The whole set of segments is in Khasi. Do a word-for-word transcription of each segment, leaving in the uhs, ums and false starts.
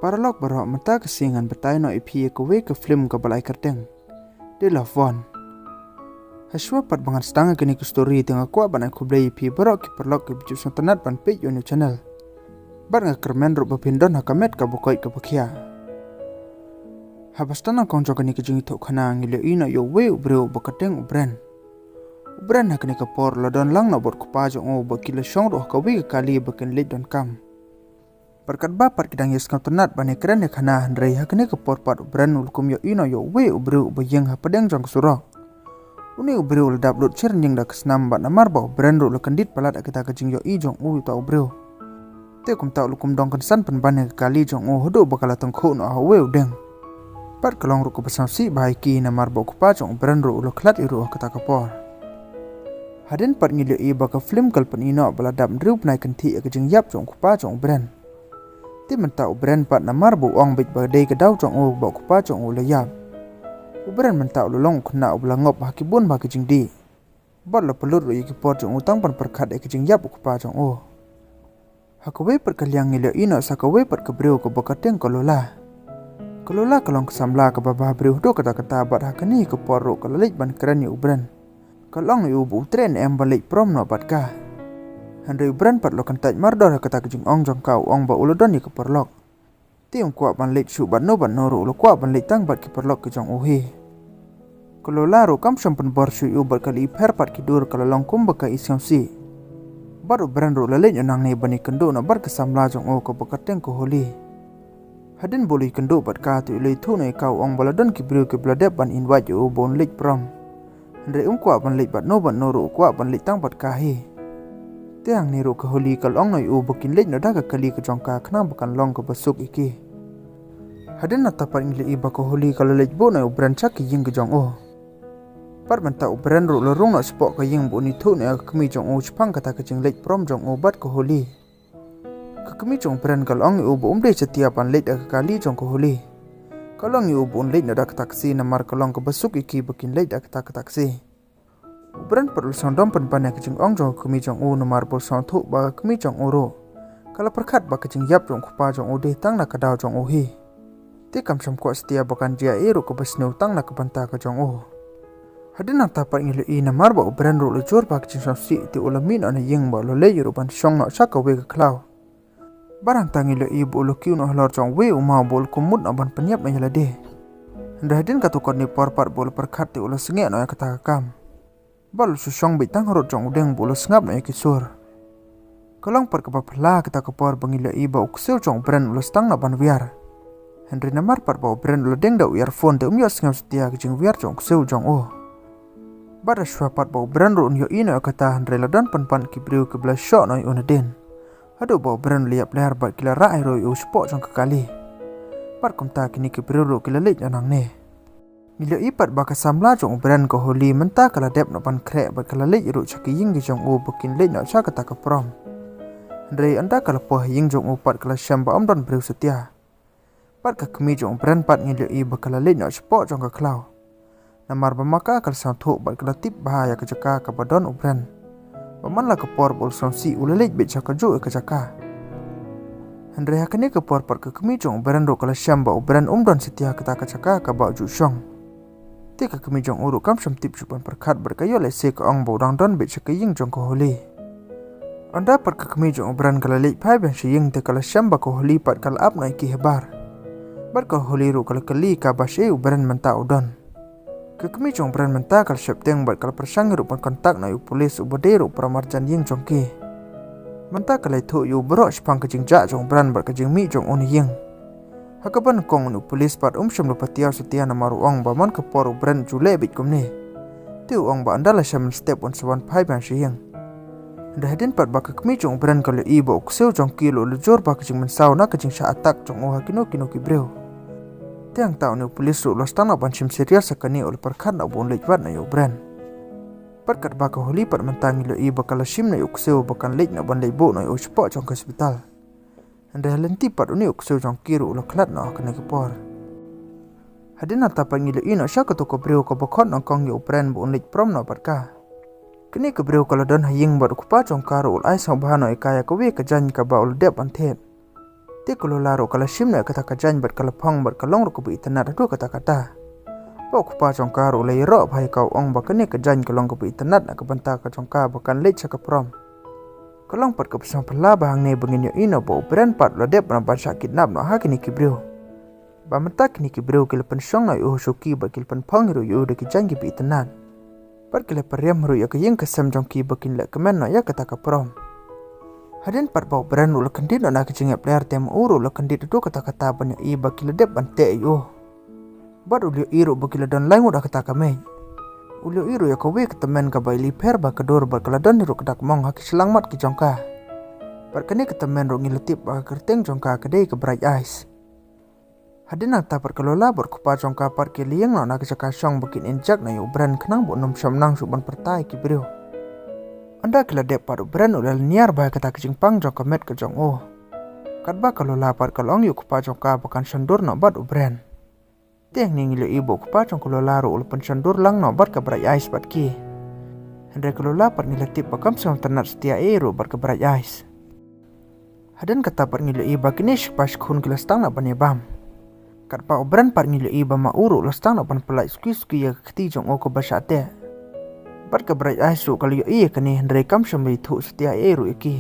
Paralok baroh, mynta ka sngi ngan batai noh ïa phi ïa kawei ka film kaba la ai kyrteng The Loved One. Hashwa pat ba ngan sdang ïa kane ka story te nga kwah ban ai khublei ïa phi baroh ki paralok kiba ju sngewtynnat ban peit ïa une u channel. Bad nga kyrmen ruh ba phin don ha ka met kaba koit kaba khia. Haba sdang nyngkong jong kane ka jingïathuhkhana ngi la ïohi noh ïa uwei u briew ba kyrteng u Bren. U Bren ha kane ka por u la don lang noh bad u kpa jong u bad ki la shong ruh ha kawei ka kali ba kin leit donkam. Bad katba pat ki dang ïasngewtynnat ban ïakren ïakhana, hynrei ha kane ka por pat u Bren u la kum ïohi noh ïa uwei u briew uba ïeng hapdeng jong ka surok. Une u briew u la dap lut syrngiew da ka snam bad namar ba u Bren ruh u la kyndit palat ha kata ka jingïohi jong u ïa uta u briew. Te kumta u la kum dong kynsan pynban ïa ka kali jong u haduh ba ka la tyngkhuh noh ha uwei u dieng. Bad ka long ruh kaba sngewsih bha ïa ki namar ba u kpa jong u Bren ruh u la khlad ïa u ruh ha kata ka por. Hadien pat ngi la ïohi ba ka film ka la pyni noh ba la dap hynriew bnai kynthih ïa ka jingïap jong u kpa jong u Bren. Te mynta u Bren pat namar ba u ong beit ba dei ka daw jong u ba u kpa jong u u la ïap, u Bren mynta u la long u khynnah uba la ngop ha ki bun bha ki jingdih. Bad u la pynlut ruh ïa ki por jong u tang ban pyrkhat ïa ka jingïap u kpa jong u. Ha kawei pat ka liang ngi la ïohi noh sa kawei pat ka briew kaba kyrteng ka Lola. Ka Lola ka long ka samla kaba bhabriew haduh katta katta bad ha kane ka por ruh ka la leit ban kren ïa u Bren. Ka la ong ïa u ba u treh ne em ban leit prom noh bad ka. Hynrei u Bren pat u la kyntait mardor ha kata ka jingong jong ka, u ong ba u la don ïa ka paralok. Te um kwah ban leit shuh bad no bad no ruh, u la kwah ban leit tang bad ki paralok ki jong u hi. Ka Lola ruh kam shym pynbor shuh ïa u bad ka la ïapher pat ki dur, ka la long kumba ka isngewsih. Bad u Bren ruh u la leit noh nangne ban ïakynduh noh bad ka samla jong u kaba kyrteng ka Holly. Hadien ba u la ïakynduh bad ka te u la ïathuh noh ïa ka, u ong ba la don ki briew kiba la dep ban invite ïa u ba un leit prom. Hynrei um kwah ban leit bad no bad no ruh, u kwah ban leit tang bad ka hi. Te hangne ruh ka Holly ka la ong noh ïa u ba kin leit noh da ka kali ka jong ka khnang ba kan long kaba suk ïa ki. Hadien nangta pat ngi la ïohi ba ka Holly ka la leit buh noh ïa u Bren sha ka ïing ka jong u. Bad mynta u Bren ruh u la rung noh shapoh ka ïing ba un ïathuh noh ïa ka kmie jong u shaphang kata ka jingleit prom jong u bad ka Holly. Ka kmie jong u Bren ka la ong ïa u ba um dei satia ban leit da ka kali jong ka Holly. Ka la ong ïa u ba un leit noh da ka taxi namar ka long kaba suk ïa ki ba kin leit da kata ka taxi. U Bren pat u la sngewdom pynban ïa ka jingong jong ka kmie jong u namar ba u la sngewthuh ba ka kmie jong u ruh ka la pyrkhat ba ka jingïap jong u kpa jong u dei tang na ka daw jong u hi. Te kam shym kwah satia ba kan jia ei ruh kaba sniew tang na ka bynta ka jong u. Hadien nangta pat ngi la ïohi namar ba u Bren ruh u la jur bha ka jingsngewsih te u la mih noh na ïing bad u la leit ruh ban shong noh sha kawei ka khlaw. Bad hangta ngi la ïohi ba u la kiew noh halor jong uwei u maw ba u la kum mut noh ban pynïap noh ïa lade. Hynrei hadien katto katne por pat ba u la pyrkhat te u la sangeh noh ïa kata ka kam. Bad u la shu shong beit tang harud jong u dieng ba u la sngap noh ïa ki sur. Ka long pat kaba phylla kata ka por ba ngi la ïohi ba u ksiew jong u Bren u la sdang noh ban wiar. Hynrei namar pat ba u Bren u la deng da u earphone te um ïohsngew satia ka jingwiar jong u ksiew jong u. Bad hashwa pat ba u Bren ruh un ïohi noh ïa kata, hynrei la don pynban ki briew kiba la shoh noh ïa u nadien. Haduh ba u Bren u la ïap lyer bad ki la rah hi ruh ïa u shapoh jong ka kali. Bad kumta kine ki briew ruh ki la leit noh nangne. Ngi la ïohi pat ba ka samla jong u Bren ka Holly mynta ka la dep noh ban khreh bad ka la leit ruh sha ka ïing ki jong u ba kin leit noh sha kata ka prom. Hynrei ynda ka la poi ha ïing jong u pat ka la shem ba ym don briew satia. Bad ka kmie jong u Bren pat ngi la ïohi ba ka la leit noh shapoh jong ka khlaw. Namar ba ma ka ka la sngewthuh bad ka la tip bha ïa ka jaka kaba don u Bren. Ba man la ka por ba u la sngewsih u la leit beit sha kajuh ïa ka jaka. Hynrei ha kane ka por pat ka kmie jong u Bren ruh ka la shem ba u Bren um don satia kata ka jaka kaba u ju shong. Te ka kmie jong u ruh kam shym tip shuh ban pyrkhat bad ka ïoh lehse ka ong ba u dang don beit sha ka ïing jong ka Holly. Ynda pat ka kmie jong u Bren ka la leit phai biang sha ïing te ka la shem ba ka Holly pat ka la ap noh ïa ki habar. Bad ka Holly ruh ka la kylli ïa ka ba shaei u Bren mynta u don. Ka kmie jong u Bren mynta ka la sheptieng bad ka la pyrshang ruh ban contact noh ïa u pulit uba dei ruh para marjan ïing jong ki. Mynta ka la ïathuh ïa u baroh shaphang ka jingjah jong u Bren bad ka jingmih jong u na ïing. Ha kaba nyngkong une u pulit pat um shym la patiaw satia namar u ong ba man ka por u Bren u ju leh beit kumne. Te u ong ba ynda la shem mynstep un sa wan phai biang sha ïing. Hynrei hadien pat ba ka kmie jong u Bren ka la ïohi ba u ksiew jong ki ruh u la jur bha ka jingmynsaw na ka jingshah attack jong u ha kino kino ki briew. Te hangta une u pulit ruh u la sdang noh ban shim serious ïa kane, u la pyrkhat noh ba un leit wad noh ïa u Bren. Bad katba ka Holly pat mynta ngi la ïohi ba ka la shim noh ïa u ksiew ba kan leit noh ban leit buh noh ïa u shapoh jong ka hospital. Hynrei ha lynti pat une u ksiew jong ki ruh u la khlad noh ha kane ka por. Hadien nangta pat ngi la ïohi noh sha kato ka briew kaba khot nyngkong ïa u Bren ba un leit prom noh bad ka. Kane ka briew ka la don ha ïing bad u kpa jong ka ruh u la ai sngewbha noh ïa ka ïa kawei ka jaiñ kaba u la dep ban thied. Te ka Lola ruh ka la shim noh ïa kata ka jaiñ bad ka la phong bad ka long ruh kaba itynnad haduh katta katta. Bad u kpa jong ka ruh u la ïaroh bha ïa ka, u ong ba kane ka jaiñ ka long kaba itynnad na ka bynta ka jong ka ba kan leit sha ka prom. Ka long pat kaba sngewphylla bha hangne ba ngin ïohi noh ba u Bren pat u la dep ban shah kidnap noh ha kine ki briew. Ba mynta kine ki briew ki la pynshong noh ïa u ha shuki bad ki la pynphong ruh ïa u da ki jaiñ kiba itynnad. Bad ki la pynriam ruh ïa ka ïing ka sem jong ki ba kin leh kmen noh ïa kata ka prom. Hadien pat ba u Bren ruh u la kyndit noh na ka jingïapler, te ma u ruh u la kyndit haduh katta katta ban ïohi ba ki la dep ban teh ïa u. Bad u la ïohi ruh ba ki la don lai ngut ha kata ka mei. U la ïohi ruh ïa kawei ka tymmen kaba ïalipher bad ka dur bad ka la don ruh ka dak mong ha ki shyllangmat ki jong ka. Bad kane ka tymmen ruh ngi la tip ba ka kyrteng jong ka ka dei ka Bright Eyes. Hadien nangta pat ka Lola bad u kpa jong ka pat ki la ïeng noh na ka jaka shong ba kin injek noh ïa u Bren khnang ba un ym shym nang shuh ban pyrta ïa ki briew. Ynda ki la dep pat u Bren u la lynñiar bha ïa kata ka jingpang jong ka met ka jong u. Katba ka Lola pat ka la ong ïa u kpa jong ka ba kan shon dur noh bad u Bren. Te hangne ngi la ïohi ba u kpa jong ka Lola ruh u la pynshon dur lang noh bad ka Bright Eyes bad ki. Hynrei ka Lola pat ngi la tip ba kam shym tynnad satia ei ruh bad ka Bright Eyes. Hadien kata pat ngi la ïohi ba kine shi kpa shi khun ki la sdang noh ban ïabam. Katba u Bren pat ngi la ïohi ba ma u ruh u la sdang noh ban pyllait suki suki ïa ka kti jong u kaba shah teh. Bad ka Bright Eyes ruh ka la ïohi ïa kane hynrei kam shym la ïathuh satia ei ruh ïa ki.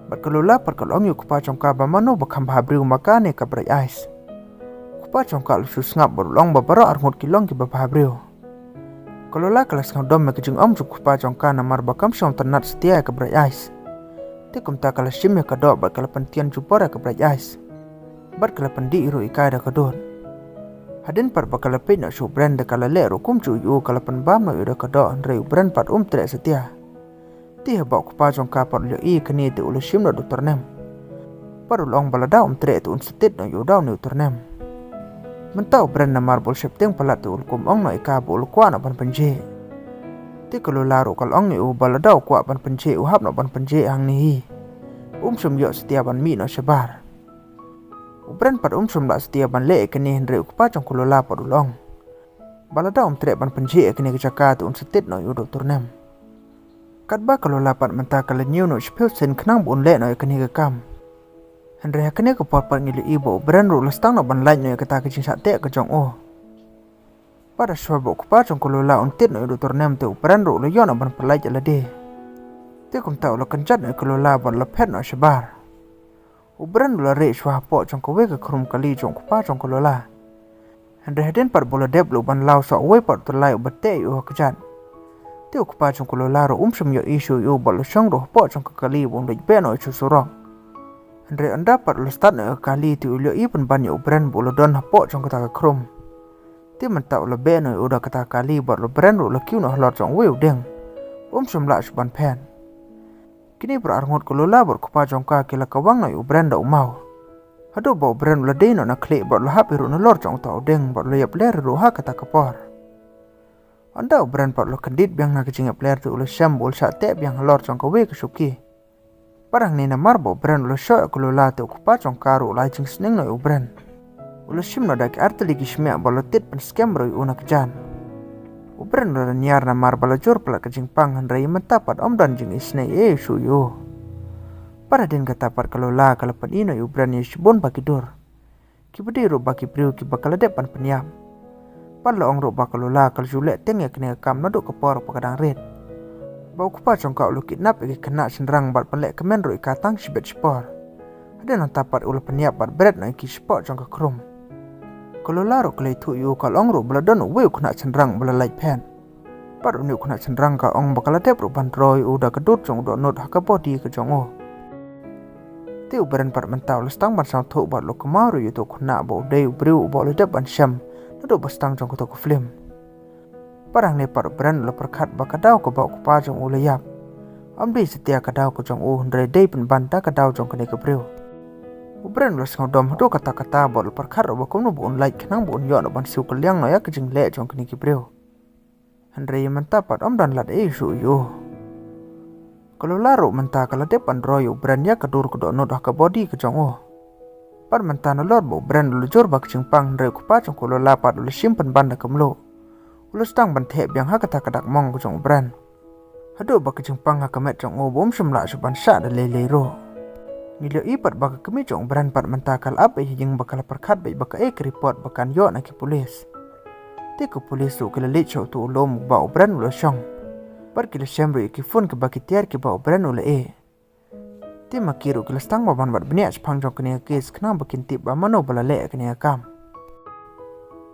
Bad ka Lola pat ka la ong ïa u kpa jong ka ba mano ba kham bha briew, ma ka ne ka Bright Eyes. U kpa jong ka u la shu sngap bad u la ong ba baroh arngut ki long kiba bha briew. Ka Lola ka la sngewdom ïa ka jingong jong u kpa jong ka namar ba kam shym tynnad satia ïa ka Bright Eyes. Te kumta ka la shim ïa ka doh bad ka la pyntian jubor ïa ka Bright Eyes. Bad ka la pyndih ruh ïa ka da ka dud. Hadien pat ba ka la peit noh sha u Bren, te ka la leh ruh kumjuh ïa u, ka la pynbam noh ïa u da ka doh, hynrei u Bren pat um treh satia. Te haba u kpa jong ka pat u la ïohi ïa kane te u la shim noh da u tyrnem. Bad u la ong ba lada um treh te un sa tied noh ïa u da une u tyrnem. Mynta u Bren namar ba u la sheptieng palat te u la kum ong noh ïa ka ba u la kwah noh ban pynjhieh. Te ka Lola ruh ka la ong ïa u ba lada u kwah ban pynjhieh u hap noh ban pynjhieh hangne hi. Um shym ïoh satia ban mih noh shabar. U Bren pat um shym lah satia ban leh ïa kane hynrei u kpa jong ka Lola pat u la ong ba lada um treh ban pynjhieh ïa kane ka jaka te un sa tied noh ïa u da u tyrnem. Katba ka Lola pat mynta ka la ñiew noh shiphew sien khnang ba un leh noh ïa kane ka kam. Hynrei ha kane ka por pat ngi la ïohi ba u Bren ruh u la sdang noh ban lait noh ïa kata ka jingshah teh ka jong u. Bad ha shuwa ba u kpa jong ka Lola un tied noh ïa u da u tyrnem te u Bren ruh u la ïoh noh ban pyllait ïa lade. Te kumta u la kynjat noh ïa ka Lola bad u la phet noh shabar. U Bren u la rieh shuwa hapoh jong kawei ka khrum kali jong u kpa jong ka Lola. Hynrei hadien pat ba u la dep ruh ban law sa uwei pat u tyllai uba teh ïa u ha kjat. Te u kpa jong ka Lola ruh um shym ïohi shuh ïa u bad u la shong ruh hapoh jong ka kali ba un leit beh noh sha surok. Hynrei ynda pat u la stad noh ïa ka kali te u la ïohi pynban ïa u Bren ba u la don hapoh jong kata ka khrum. Te mynta u la beh noh ïa u da kata ka kali bad u Bren ruh u la kiew noh halor jong uwei u dieng. Um shym lah shuh ban phet. Kine baroh arngut ka Lola bad u kpa jong ka ki la kawang noh ïa u Bren da u maw. Haduh ba u Bren u la dei noh na khlieh bad u la hap hi ruh nalor jong uta u dieng bad u la ïapler hi ruh ha kata ka por. Ynda u Bren pat u la kyndit biang na ka jingïapler te u la shem ba u la shah teh biang halor jong kawei ka shuki. Bad hangne namar ba u Bren u la shoh ïa ka Lola te u kpa jong ka ruh u la ai jingsneng noh ïa u Bren. U la shim noh da ki artylli ki shmiah bad u la tied pynskhem ruh ïa u na kjat. U Bren u la lynñiar namar ba la jur palat ka jingpang hynrei mynta pat ym don jingisynei ei shuh ïa u. Bad hadien kata pat ka Lola ka la pyni noh ïa u Bren ïa shibun ba ki dur. Kiba dei ruh ba ki briew kiba ka la dep ban pynïap. Bad la ong ruh ba ka Lola ka la ju leh teng ïa kane ka kam naduh ka por ba ka dang rit. Ba u kpa jong ka u la kidnap ïa ki khynnah shynrang bad pynleh kmen ruh ïa ka tang shibit shipor. Hadien nangta pat u la pynïap bad bret noh ïa ki shapoh jong ka khrum. Ka Lola ruh ka la ïathuh ïa u, ka la ong ruh ba la don uwei u khynnah shynrang ba la lait phet. Bad une u khynnah shynrang ka ong ba ka la dep ruh ban roi ïa u da ka dur jong u dohnud ha ka body ka jong u. Te u Bren pat mynta u la sdang ban sngewthuh bad u la kynmaw ruh ïa uto u khynnah ba u dei u briew uba u la dep ban shem naduh ba sdang jong kato ka film. Bad hangne pat u Bren u la pyrkhat ba ka daw kaba u kpa jong u la ïap ym dei satia ka daw ka jong u hynrei dei pynban da ka daw jong kane ka briew. U Bren u la sngewdom haduh katta katta bad u la pyrkhat ruh ba kumno ba un lait khnang ba un ïoh noh ban siew kylliang noh ïa ka jingleh jong kine ki briew. Hynrei mynta pat ym don lad ei shuh ïa u. Ka Lola ruh mynta ka la dep ban roi ïa u Bren ïa ka dur ka dohnud ha ka body ka jong u. Bad mynta nalor ba u Bren u la jur ba ka jingpang hynrei u kpa jong ka Lola pat u la shim pynban da ka mluh. U la sdang ban theh biang ha kata ka dak mong ka jong u Bren. Haduh ba ka jingpang ha ka met jong u ba um shym lah shuh ban shah da lei lei ruh. Ngi lyoh i pat ba ka kmie jong u Bren pat mynta ka la ap beit ha ïing ba ka la pyrkhat beit ba kaei ka report ba kan ïoh na ki pulis. Te ki pulis ruh ki la leit sha uto u lum ba u Bren u la shong. Bad ki la shem ruh ïa ki phone kiba ki tiar kiba u Bren u la ïeh. Te ma ki ruh ki la sdang ba ban wad bniah shaphang jong kane ka case khnang ba kin tip ba mano ba la leh ïa kane ka kam.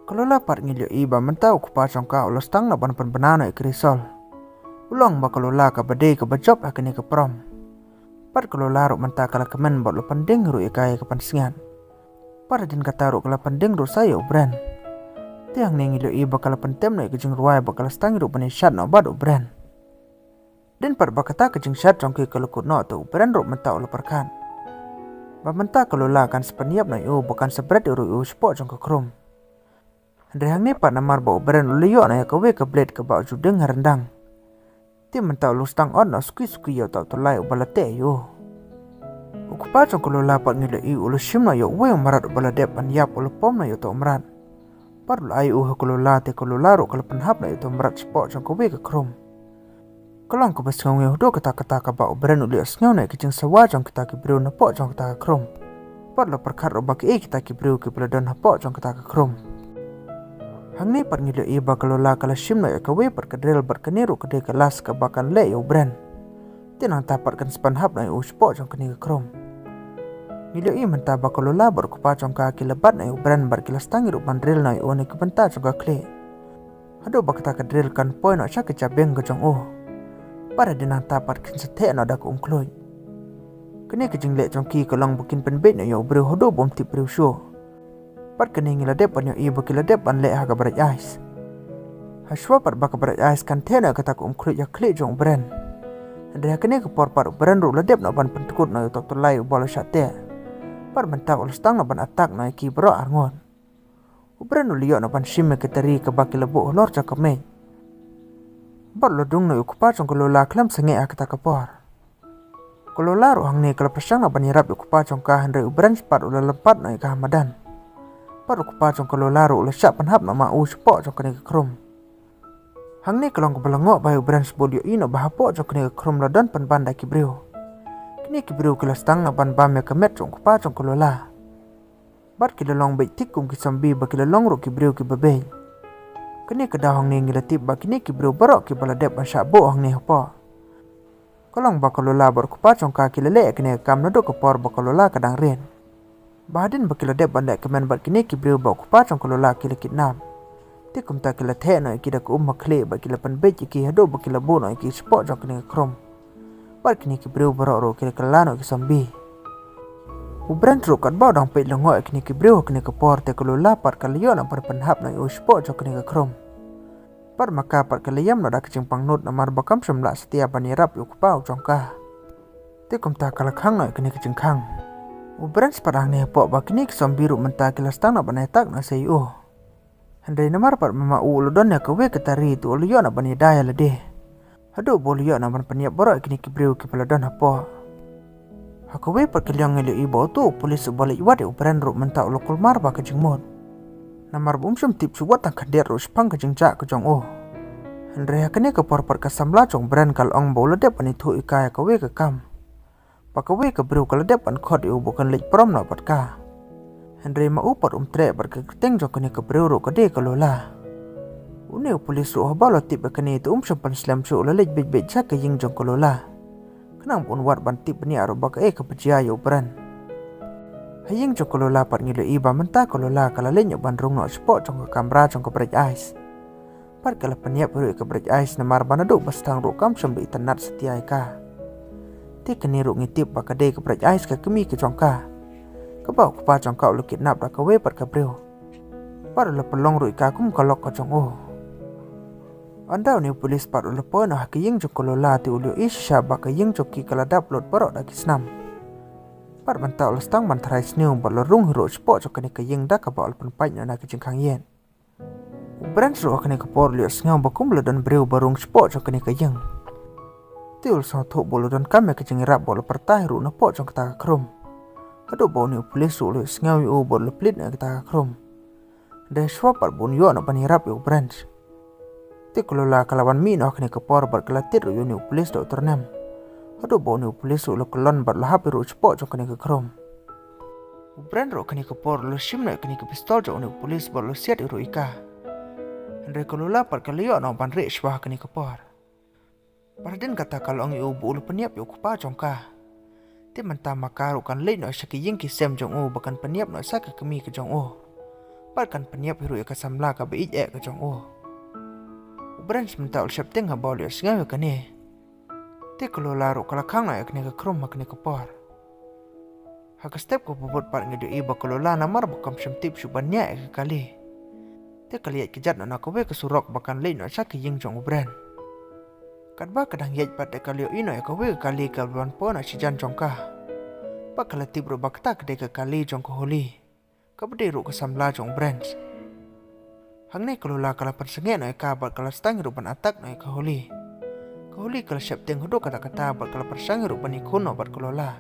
Ka Lola pat ngi lyoh i ba mynta u kpa jong ka u la sdang na ban pynbna noh ïa ka result. U long ba ka Lola kaba dei kaba jop ha kane ka prom. Pat ka Lola ruh mynta ka la kmen bad la pyndeng ruh ïa ka ïa ka pansngiat. Pat hadien kata ruh ka la pyndeng ruh sa ïa u Bren. Te hangne ngi lyoh i ba ka la pyntem noh ïa ka jingrwai ba ka la sdang ruh ban ïa shad noh bad u Bren. Dien pat ba kata ka jingshad jong ki ka la kut noh te u Bren ruh mynta u la pyrkhat ba mynta ka Lola kan sa pynïap noh ïa u ba kan sa bret ïa u ruh ïa u shapoh jong ka khrum. Hynrei hangne pat namar ba u Bren u la ïoh noh ïa kawei ka blade kaba u ju deng ha ryndang. Te mynta u la sdang ot noh suki suki ïa uta u tyllai uba la teh ïa u. U kpa jong ka Lola pat ngi lyoh i u la shim noh ïa uwei u mrad uba la dep ban ïap u la pom noh ïa uta u mrad. Pat u la ai u ha ka Lola te ka Lola ruh ka la pynhap noh ïa uta u mrad shapoh jong kawei ka khrum. Ka long kaba sngew ngi haduh kata kata kaba u Bren u lyoh sngew noh ïa ka jingsawa jong kita ki briew napoh jong kata ka khrum. Pat la pyrkhat ruh ba kiei kita ki briew kiba la don hapoh jong kata ka khrum. Hangne pat ngi lyoh i ba ka Lola ka la shim noh ïa kawei pat ka drill bad kane ruh ka dei ka last kaba kan leh ïa u Bren. Te nangta pat kan sa pynhap noh ïa u shapoh jong kane ka khrum. Ngi lyoh i mynta ba ka Lola bad u kpa jong ka ki la bat noh ïa u Bren bad ki la sdang ruh ban drill noh ïa u na ki bynta jong ka khlieh. Haduh ba kata ka drill kan poi noh sha ka jabieng ka jong u. Pat hadien nangta pat kin sa theh noh da ka umkhluit. Kane ka jingleh jong ki ka long ba kin pynbeit noh ïa u briew haduh bym tip briew shuh. Pat kane ngi la dep ban ïoh i ba ki la dep ban leh ha ka bright ice. Hashwa pat ba ka bright ice kan theh noh ïa kata ka umkhluit ha khlieh jong u Bren. Hynrei ha kane ka por pat u Bren ruh la dep noh ban pynkut noh ïa uta u tyllai uba la shah teh. Pat mynta u la sdang noh ban attack noh ïa ki baroh arngut. U Bren u la ïoh noh ban shim ïa ka tari kaba ki la buh halor jong ka mei. Bad u la dung noh ïa u kpa jong ka Lola khlem sangeh ha kata ka por. Ka Lola ruh hangne ka la pyrshang noh ban ïarap ïa u kpa jong ka hynrei u Bren pat u la lympat noh ïa ka ha madan. Bad u kpa jong ka Lola ruh u la shah pynhap noh ma u shapoh jong kane ka khrum. Hangne ka long kaba la ngoh ba ïa u Bren sbun ïoh i noh ba hapoh jong kane ka khrum la don pynban da ki briew. Kine ki briew ki la sdang noh ban bam ïa ka met jong u kpa jong ka Lola. Bad ki la long beit thik kum ki zombie ba ki la long ruh ki briew kiba beit. Kane ka daw hangne ngi la tip ba kine ki briew baroh kiba la dep ban shah buh hangne hapoh. Ka long ba ka Lola bad u kpa jong ka ki la leh ïa kane ka kam naduh ka por ba ka Lola ka dang rit. Ba hadien ba ki la dep ban leh kmen bad kine ki briew ba u kpa jong ka Lola ki la kidnap. Te kumta ki la theh noh ïa ki da ka um ha khlieh bad ki la pynbeit ïa ki haduh ba ki la buh noh ïa ki shapoh jong kane ka khrum. Bad kine ki briew baroh ruh ki la kylla noh ki zombie. U Bren ruh katba u dang peit lyngngoh ïa kine ki briew ha kane ka por te ka Lola pat ka la ïoh noh ban pynhap noh ïa u shapoh jong kane ka khrum. Bad ma ka pat ka la ïam noh da ka jingpangnud namar ba kam shym lah satia ban ïarap ïa u kpa u jong ka. Te kumta ka la khang noh ïa kane ka jingkhang. U Bren pat hangne hapoh ba kine ki zombie ruh mynta ki la sdang noh ban attack noh sa ïa u. Hynrei namar pat ma u la don ïa kawei ka tari te u la ïoh noh ban ïada ïa lade. Haduh ba u la ïoh noh ban pynïap baroh ïa kine ki briew kiba la don hapoh. Ha kawei pat ka liang ngi la ïoh i ba uto u pulis uba leit wad ïa u Bren ruh mynta u la kulmar bha ka jingmut. Namar ba um shym tip shuh wat tang khyndiat ruh shaphang ka jingjah ka jong u. Hynrei ha kane ka por pat ka samla jong u Bren ka la ong ba u la dep ban ïathuh ïa ka ïa kawei ka kam. Ba kawei ka briew ka la dep ban khot ïa u ba kan leit prom noh bad ka. Hynrei ma u pat um treh bad ka kyrteng jong kane ka briew ruh ka dei ka Lola. Une u pulis ruh haba u la tip ïa kane te um shym pynslem shuh u la leit beit beit sha ka ïing jong ka Lola. Khnang ba un wad ban tip bniah ruh ba kaei kaba jia ïa u Bren. Ha ïing jong ka Lola pat ngi la ïoh i ba mynta ka Lola ka la leit noh ban rung noh shapoh jong ka kamra jong ka bright ice. Pat ka la pynïap ruh ïa ka bright ice namar ba naduh ba sdang ruh kam shym la itynnad satia ïa ka. Te kane ruh ngi tip ba ka dei ka bright ice ka kmie ka jong ka. Kaba u kpa jong ka u la kidnap da kawei pat ka briew. Pat u la pynlong ruh ïa ka kum ka lok ka jong u. Ynda une u pulis pat u la poi noh ha ka ïing jong ka Lola te u la ïoh i shisha ba ka ïing jong ki ka la dap lut baroh da ki snam. Pat mynta u la sdang ban tharai sniew bad la rung hi ruh shapoh jong kane ka ïing da kaba u la pynpait noh na ka jingkhang ïit. U Bren ruh ha kane ka por u la ïohsngew ba kum la don briew ba rung shapoh jong kane ka ïing. Te u la sngewthuh ba u la donkam ïa ka jingïarap ba u la pyrta hi ruh napoh jong kata ka khrum. Haduh ba une u pulis ruh u la ïohsngew ïa u ba u la plie noh ïa kata ka khrum. Hynrei shuwa pat ba un ïoh noh ban ïarap ïa u Bren. Te ka Lola ka la wan mih noh ha kane ka por bad ka la tied ruh ïa une u pulis da u tyrnem. Haduh ba une u pulis ruh u la kyllon bad u la hap ïa ruh shapoh jong kane ka khrum. U Brent ruh kane ka por u la shim noh ïa kane ka pistol jong une u pulis bad u la siat ïa ruh ïa ka. Hynrei ka Lola pat ka la ïoh noh ban rieh shwa ha kane ka por. Bad hadien kata ka la ong ïa u ba u la pynïap ïa u kpa jong ka. Te mynta ma ka ruh kan leit noh sha ki ïing ki sem jong u ba kan pynïap noh sha ka kmie ka jong u. Bad kan pynïap hi ruh ïa ka samla kaba ïeit eh ka jong u. U Brent mynta u la sheptieng haba u la ïohsngew ïa kane. Te ka Lola ruh ka la khang noh ïa kane ka khrum ha kane ka por. Ha ka step kaba bud pat ngi ïohi ba ka Lola namar ba kam shym tip shuh ban ñiah ïa ka kali, te ka la ïaid kjat noh na kawei ka surok ba kan leit noh sha ka ïing jong u Brent. Katba ka dang ïaid pat te ka la ïohi noh ïa kawei ka kali kaba wan poi noh shijan jong ka. Bad ka la tip ruh ba kata ka dei ka kali jong ka Holly, kaba dei ruh ka samla jong u Brent. Hangne ka Lola ka la pynsangeh noh ïa ka bad ka la sdang ruh ban attack noh ïa ka Holly. Ka Holly ka la sheptieng haduh katta katta bad ka la pyrshang ruh ban ïakhun noh bad ka Lola.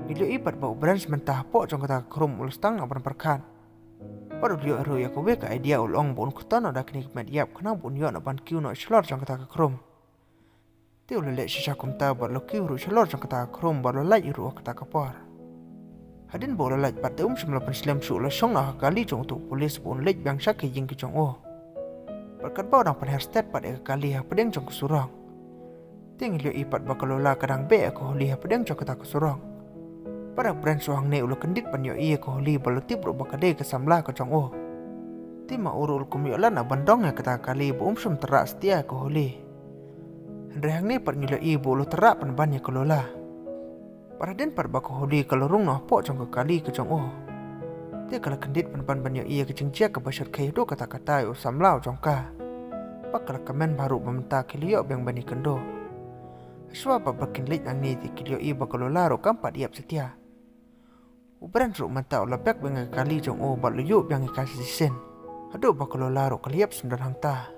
Ngi la ïohi pat ba u Brent mynta hapoh jong kata ka khrum u la sdang noh ban pyrkhat. Bad u la ïoh ruh ïa kawei ka idea, u la ong ba un kyrtong noh da kine ki met ïap khnang ba un ïoh noh ban kiew noh shalor jong kata ka khrum. Te u la leh shisha kumta bad u la kiew ruh shalor jong kata ka khrum bad u la lait ruh ha kata ka por. Hadien ba u la lait pat te um shym la pynslem shuh, u la shong noh ha ka kali jong utu u pulis ba un leit biang sha ka ïing ka jong u. Bad katba u dang pynher stet pat ïa ka kali hapdeng jong ka surok, te ngi la ïohi pat ba ka Lola ka dang beh ïa ka Holly hapdeng jong kata ka surok. Bad u Brent ruh hangne u la kyndit ban ïohi ïa ka Holly bad u la tip ruh ba ka dei ka samla ka jong u. Te ma u ruh u la kum ïoh lad noh ban dong ïa kata ka kali ba um shym tyrrah satia ïa ka Holly. Hynrei hangne pat ngi la ïohi ba u la tyrrah pynban ïa ka Lola. Bad hadien pat ba ka Holly ka la rung noh hapoh jong ka kali ka jong u, te ka la kyndit pynban ban ïohi ïa ka jingjia kaba shyrkhei haduh katta katta ïa u samla u jong ka. Bad ka la kmen bha ruh ba mynta ki la ïoh biang ban ïakynduh. Hashwa ba kin leit nangne te ki la ïohi ba ka Lola ruh kam pat ïap satia. U Brent ruh mynta u la pek biang ïa ka kali jong u bad u la ïuh biang ïa ka shisien, haduh ba ka Lola ruh ka la ïap syndon hangta.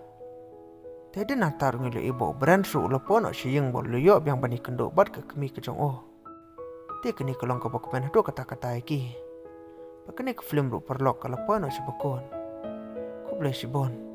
Te hadien nangta ruh ngi la ïohi ba u Brent ruh u la poi noh sha ïing bad u la ïoh biang ban ïakynduh bad ka kmie ka jong u. Te kane ka long kaba kmen haduh katta katta ïa ki. Bad kane ka film ruh paralok ka la poi noh sha ba kut. Khublei shibun.